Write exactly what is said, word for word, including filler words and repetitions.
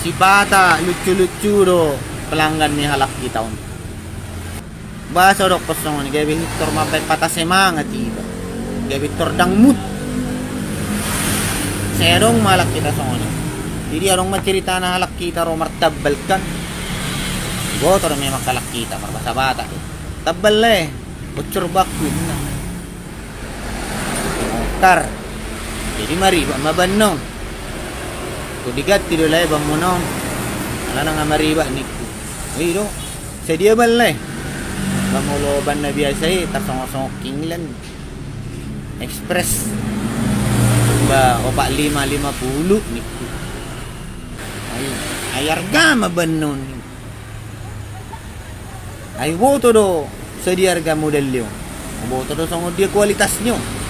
Sipata lucu-lucu do pelanggan ni halak hita on. Boasa dokkon songon i? Gabe pintor mambaen patah semangat iba. Gabe pintor dangmut. Sai adong ma halak hita songon i. Jadi adong ma ceritana halak hita ro martambal kan. Boto do memang halak hita marbahasa Batak do. Tambal lae, bocor bakku inna. Mongkar. Jadi maribak ma ban on. Tung diganti do lae ban muna on. Alana nga maribak ningku. I do. Sadia ban lae? Ba molo ban na biasa i tarsongok-songok Kingland Express. Ba opat lima lima pulu ningku. Ai, ai arga ma ban on. Ai boto do sadia arga model ni on. Boto do songon dia kualitas ni on.